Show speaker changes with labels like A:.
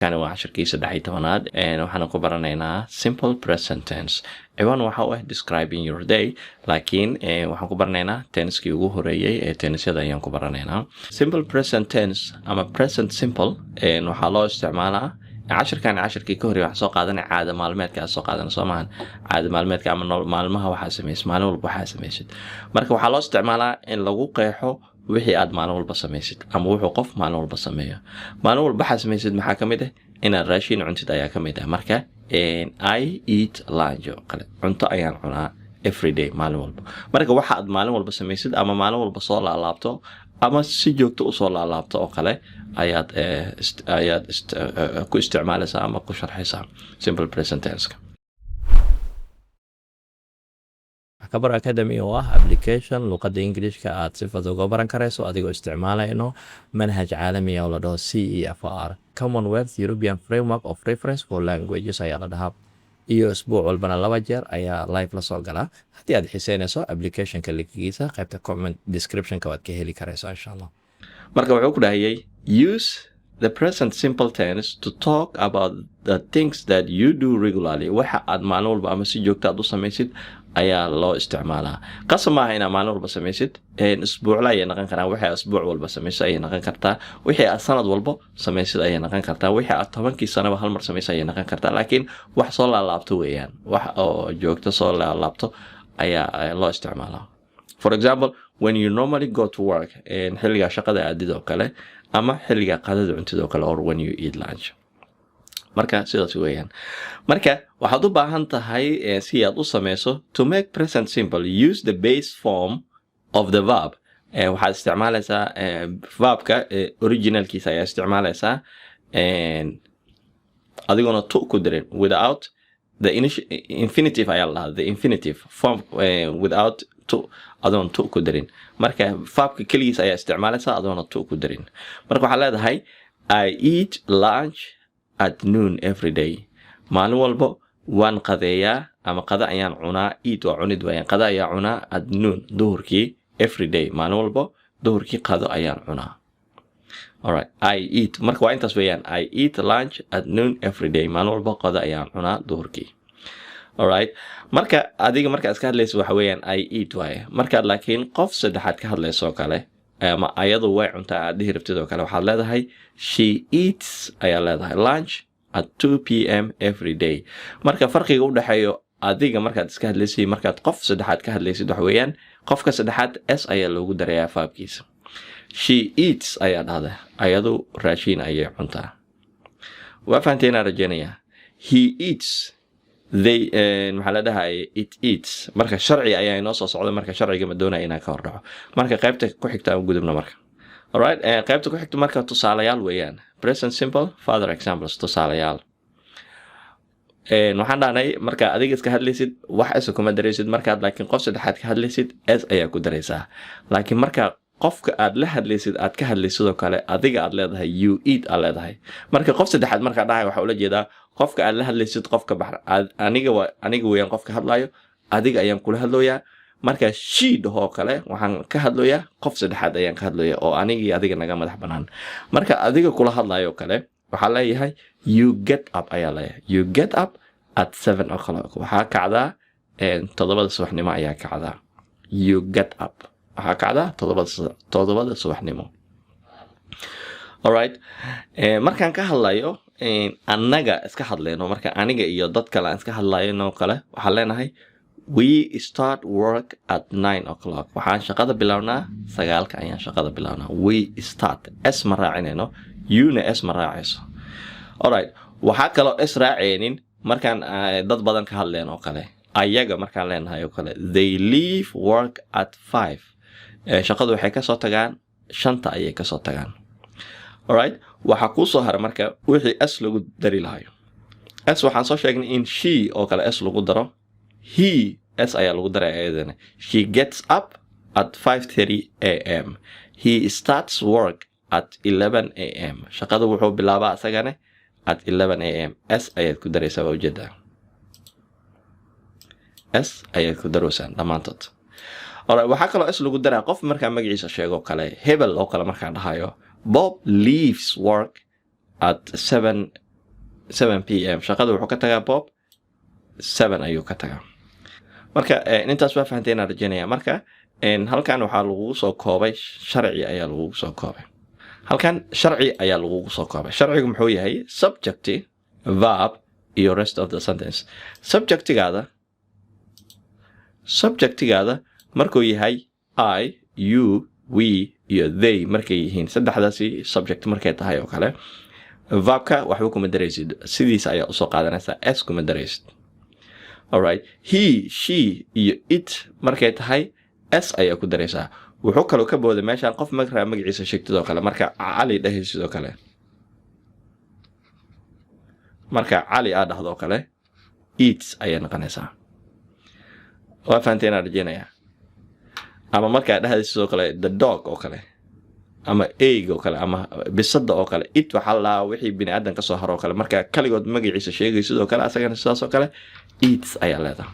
A: Kani waa cashirkii 13aad. Waxaana ku baranaynaa simple present tense. Ciwaan waxa u ah "Describing your day", laakiin waxaan ku baranaynaa tense-kii ugu horeeyey ee tense-yada ayaan ku baranaynaa. Simple present tense ama present simple waxaa loo isticmaalaa cashirkan. Cashirkii ka horreeyay waxaan soo qaadanay caada maalmeedka soo qaadana, soo maahan? Caada maalmeedka ama maalmaha waxaa samaysid, maalin walba waxaa samaysid. Marka waxaa loo isticmaalaa in lagu qeexo wixii aad maalin walba samaysid ama wuxuu qof maalin walba sameeyo. Maalin walba waxaa samaysid maxaa ka mid ah? Inaad raashin cuntid ayaa ka mid ah. Marka "I eat lunch" oo kale, cunto ayaan cunaa everyday, maalin walba. Marka waxa aad maalin walba samaysid ama maalin walba soo laalaabto ama si joogto usoo laalaabto oo kale ayaad ku isticmaalaysaa ama ku sharxaysaa simple present tense. Kabar Academy oo ah application luqadda Ingiliishka aad si fudud uga baran karayso adigoo isticmaalayno manhaj caalami ah oo la dhaho CEFR, Commonwealth European Framework of Reference for Languages ayaa la dhahaa, iyo isbuuc walbana laba jeer ayaa live la soo galaa. Haddii aad xiiseynayso applicationka, linkigiisa qaybta comment descriptionka waad ka heli karaysaa, insha Allah. Marka wuxuu ku dhahayay: "Use the present simple tense to talk about the things that you do regularly." Waxa aad maalin walba ama si joogta aad u samaysid ayaa loo isticmaalaa. Qasab maaha inaad maalin walba samaysid, isbuucla ayay noqon karaan. Wixii aad isbuuc walba samaysid ayay noqon kartaa, wixii aad sanad walba samaysid ayay noqon kartaa, wixii aad 10kii sanaba hal mar samaysid ayay noqon kartaa, laakiin wax soo laalaabto weeyaan, wax oo joogto soo laalaabto ayaa loo isticmaalaa. For example, when you normally go to work, xilliga shaqada aadid oo kale, ama xilliga qadada cuntid oo kale, or when you eat lunch. Marka sidaas weeyaan. Marka waxaad u baahan tahay si aad u sameyso, to make present simple, use the base form of the verb. Waxaad isticmaalaysaa verbka originalkiisa ayaa isticmaalaysaa adigoona to ku darin, without the infinitive ayaa la dhahaa, the infinitive form without to, adoon to ku darin. Marka verbka keligiis ayaa isticmaalaysaa adoona to ku darin. Marka waxaa leedahay: "I eat lunch at noon every day." Maalin walbo waan qadeeyaa ama qada ayaan cunaa. Eat waa cunid waayaan. Qada ayaa cunaa at noon, duhurkii, every day, maalin walbo duhurkii qado ayaan cunaa. Alright, I eat, marka waa intaas weeyaan. "I eat lunch at noon every day." Maalin walbo qado ayaan cunaa duhurkii. Alright, marka adiga markaa iska hadlaysa waxa weeyaan "I eat" waaye. Markaad laakiin qof saddexaad ka hadlayso oo kale, ama ayadu way cuntaa aad dhihi rabtid oo kale, waxaad leedahay "She eats" ayaa leedahay "lunch at 2 p.m. every day." Marka farqiga u dhexeeyo adiga markaad iska hadlaysid, markaad qof saddexaad ka hadlaysid, waxa weeyaan qofka saddexaad s ayaa loogu darayaa verbkiisa. "She eats" ayaa dhahda, ayadu raashiin ayay cuntaa. Waa fahanteynaa rajeynayaa. He eats, they, maxaa la dhahay, it eats. Marka sharci ayaa inoo soo socda. Marka sharciga ma doonaya inaan ka hor dhaco. Marka qaybta ku xigta aan gudubno marka. Alright, qaybta ku xigta marka tusaalayaal weeyaan. Present simple further examples, tusaalayaal. Waxaan dhahnay marka adiga iska hadlaysid wax s kuma daraysid. Markaad laakiin qof saddexaad ka hadlaysid, s ayaa ku daraysaa. Laakiin marka qofka aad la hadlaysid aad ka hadlaysid oo kale, adiga aad leedahay "you eat" aad leedahay. Marka qof saddexaad markaa dhahay, waxaa ula jeedaa qofka aad la hadlaysid qofka bax aniga waa aniga weeyaan qofka hadlayo, adiga ayaan kula hadlooyaa. Marka she dhahoo kale, waxaan ka hadlooyaa qof saddexaad ayaan ka hadlooyaa oo anigii adiga naga madax banaan. Marka adiga kula hadlayo kale, waxaa leeyahay "You get up" ayaa leeyahay. "You get up at 7 o'clock." Waxaa kacdaa 7da subaxnimo ayaa kacdaa. You get up, waxaa kacdaa 7da subaxnimo. Alright, markaan ka hadlayo annaga iska hadlayno, marka aniga iyo dad kale aan iska hadlayno kale, waxaan leenahay "We start work at 9 o'clock." Waxaan shaqada bilownaa 9ka ayaan shaqada bilownaa. We start, s ma raacinayno, you-na s ma raacayso. Alright, waxaa kaloo s raacaynin markaan dad badan ka hadleen oo kale, ayaga markaan leenahay oo kale: "They leave work at 5." Shaqadu waxay kasoo tagaan 5ta ayay kasoo tagaan. Alright, waxaa kuu soo haray marka wixii s lagu dari lahayo. S waxaan soo sheegnay in she oo kale s lagu daro. He, s ayaa lagu daraya ayadana. "She gets up at 5:30 a.m." "He starts work at 11 a.m." Shaqada wuxuu bilaabaa isagane at 11 a.m. S ayaad ku daraysaa, waa ujeedaa, s ayaad ku daroysaan dhammaantood. Alright, waxaa kaloo s lagu daraa qof markaa magaciisa sheego kale, hebel oo kale markaan dhahayo: "Bob leaves work at 7 7 p.m. Shaqada wuxuu ka tagaa Bob 7 ayuu ka tagaa. Marka intaas waa fahanteen aan rajeynaya. Marka halkan waxaa lagugu soo koobay sharci ayaa lagugu soo koobay. Halkan sharci ayaa lagugu soo koobay. Sharcigu muxuu yahay? Subject, verb iyo rest of the sentence. Subjectigaada markuu yahay I, you, we iyo they markay yihiin, saddexdaasi subject markay tahay oo kale, verbka waxba kuma daraysid, sidiisa ayaa usoo qaadanaysaa, s kuma daraysid. Alright, he, she iyo it markay tahay, s ayaa ku daraysaa. Wuxuu kaloo ka booday meeshaan qof markaa magaciisa sheegtid oo kale, marka Cali dhahay sidoo kale, marka Cali aa dhahdo oo kale, eats ayay noqonaysaa. Waa fahanteen aan rajeynayaa. Ama markaa dhahday sidoo kale the dog oo kale ama eyg oo kale ama bisada oo kale, it waxaa la dhahaa wixii bini aadan kasoo haro oo kale. Marka kaligood magaciisa sheegay sidoo kale, asagana sidaas oo kale eats ayaa leedahay.